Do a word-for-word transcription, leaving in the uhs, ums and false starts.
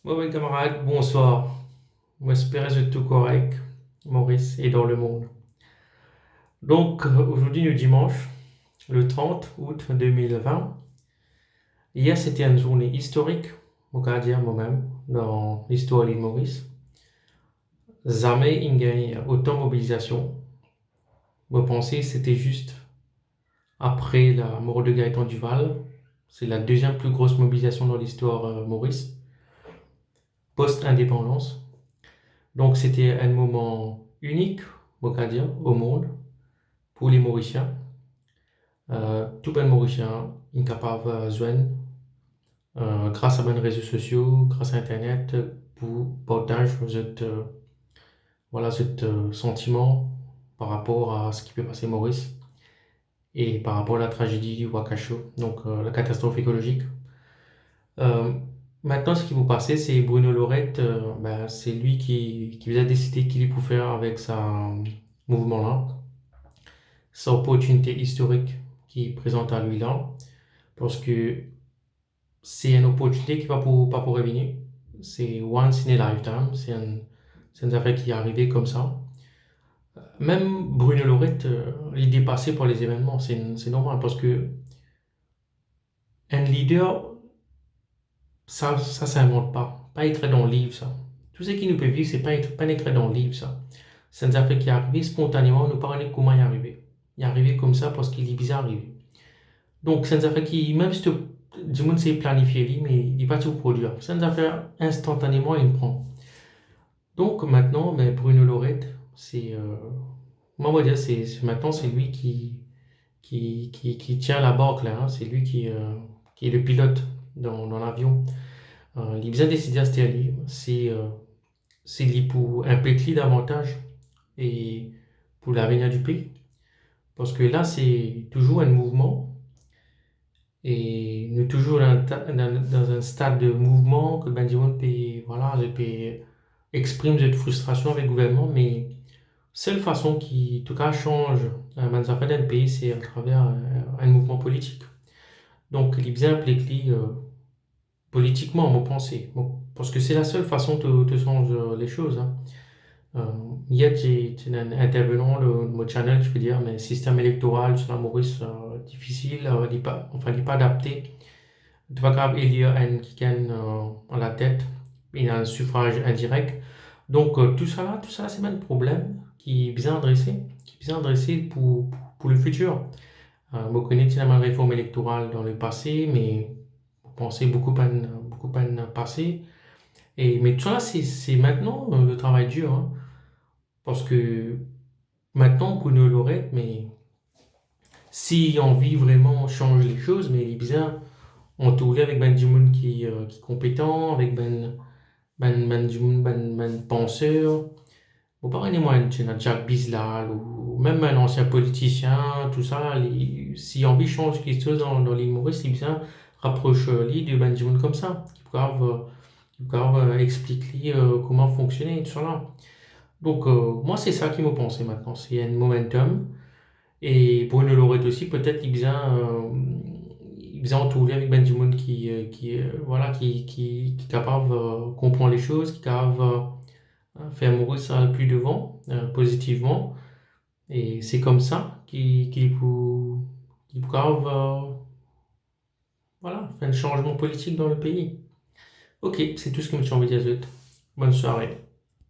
Bon, mes camarades, bonsoir. Mo espere zot tou korek, Moris e dan lemond. Donk, ozordi nou dimanch, le trant out de mil vin. Yer, sete enn zourne istorik, mo kav dir mwa mem, dan listoir Lil Moris. Zame inn gagn otan mobilizasion. Mo panse sete zis apre lamor de Gaëtan Duval. Se la deziem pli gro mobilizasion dan listoir, euh, Moris, post-indépendance. Donk, sete enn moman inik, mo kav dir, o mond, pou le Morisien. Euh, tou bann Morisien inn kapav, euh, zwenn, euh, gras a bann rezo sosio, gras a internet, pou partaz zot, euh, vwala, zot, euh, santiman par rapor a seki pe pase Moris e par rapor a la tragedi Wakasho, donk, euh, la katastrof ekolozik. Euh, aster, seki pou pase, se Bruno Lorette, euh, ben, se li ki, ki bizin deside ki li pou fer avek sa mouvman la, sa oportinite istorik ki prezant a li la, parski se enn oportinite ki pa pou, pa pou revini. Se once in a lifetime, se enn, se enn zafer ki arive koumsa. Mem Bruno Lorette, euh, li depase par lezevennman, se, se normal, parski enn lider, sa, sa, sa invant pa, pa ekri dan liv sa. Tou seki nou pe viv, se pa ekri, pa ekri dan liv sa. Se enn zafer ki arive spontaneman, nou pa kone kouma li arive. Li arive koumsa parski li bizin arive. Donk, se enn zafer ki, mem si to, dimoun sey planifie li, me li pa ti pou prodwir. Se enn zafer instantaneman, li pran. Donk, aster, ben, Bruno Lorette, se, euh, mwa, mo dir, se, se, aster, se li ki, ki, ki, ki tien labark la, hein, se li ki, euh, ki le pilot dan, dan lavion. Euh, li bizin deside aster li, si, euh, si li pou inplik li davantaz e pou lavenir di pei. Parski la, se touzour enn mouvman e nou touzour dan, dan, dan enn stad de mouvman, kot bann dimoun pe, vwala, zot pe exprim zot fristrasion avek gouvernman, me sel fason ki tou kav sanz, euh, bann zafer dan pei, se atraver, euh, enn mouvman politik. Donk, li bizin inplik li, euh, politikman, mo panse. Bon, parski se la sel fason to, to sanz, euh, lesoz, hein. Euh, yer, ti, ti ena enn intervenan lor mo channel, ti pe dir, me sistem elektoral, sa la Moris, euh, difisil, euh, li pa, anfin, li pa adapte. To pa kav elir enn kikenn, euh, a latet, ena enn sifraz indirek. Donk, euh, tousala, tousala, se bann problem ki bizin adrese, ki bizin adrese pou, pou, pou lefitir. Euh, mo kone ti ena bann reform elektoral dan lepase, me mo panse boukou pa'nn, boukou pa'nn pase. E, me tousala, se, se aster, euh, le travay dir, hein. Parski aster, Bruno Lorette, me si li anvi vreman sanz lesoz, me li bizin antour li avek bann dimoun ki, euh, ki konpetan, avek bann, bann, bann dimoun, bann, bann panser. Bon, parey mwa, enn, ti ena Jack Bizlal ou mem bann ansien politisien, tousala, li, si li anvi sanz kiksoz dan, dan Lil Moris, li bizin rapros li de bann dimoun koumsa, ki pou kav, ki pou kav, euh, explik li, euh, kouma fonksione, tousala. Donk, euh, mwa, se sa ki mo panse aster. Se enn momentum. E Bruno Lorette osi, petet li bizin, euh, li bizin antour li avek bann dimoun ki, euh, ki, euh, vwala, ki, ki, ki kapav, euh, konpran lesoz, ki kapav, euh, fer Moris al pli devan, euh, pozitivman. E se koumsa ki, ki pou, ki pou kav, euh, vwala, fer enn sanzman politik dan lepei. Ok, se tou seki mo ti anvi dir zot. Bonn sware.